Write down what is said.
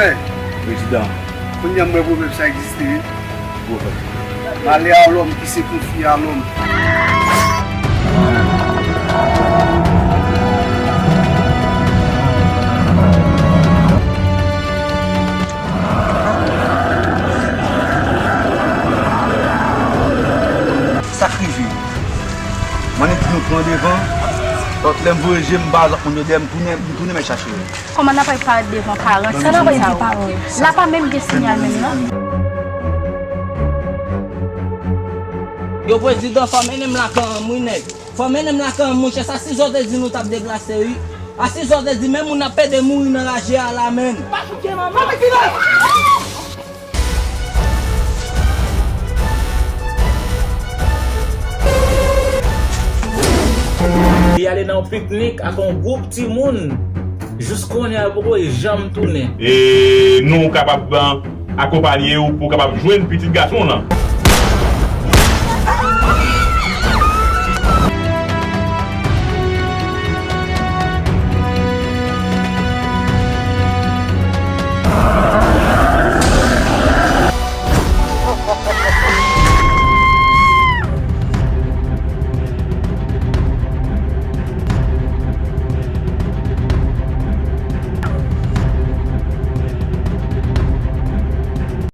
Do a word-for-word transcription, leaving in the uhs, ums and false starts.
Prezidan. Kounye a m wè pwovèb sa egziste wi. Pwovèb. Malè a lòm ki se konfye a lòm. Sa k rive? M annik di nou pran devan. Lòt lè m voye je m ba lòt moun yo dèyè m tounen, m tounen men chache yo. Kòman n ap parèt devan paran timoun sa yo? L ap pa menm gen sinyal menm non. Yo prezidan, fò mennen m lakay an m wi nèg. Fò mennen m lakay an m monchè, sa Sizò te di nou t ap deplase wi. A Sizò te di menm moun ap pede mouri nan raje a la menn. Pa fout gen manman. Li ale nan yon piknik ak yon gwoup timoun. Jis kounye a, yo poko janm tounen. E nou kapab, uh, akonpanye w pou w kapab jwenn pitit gason w lan.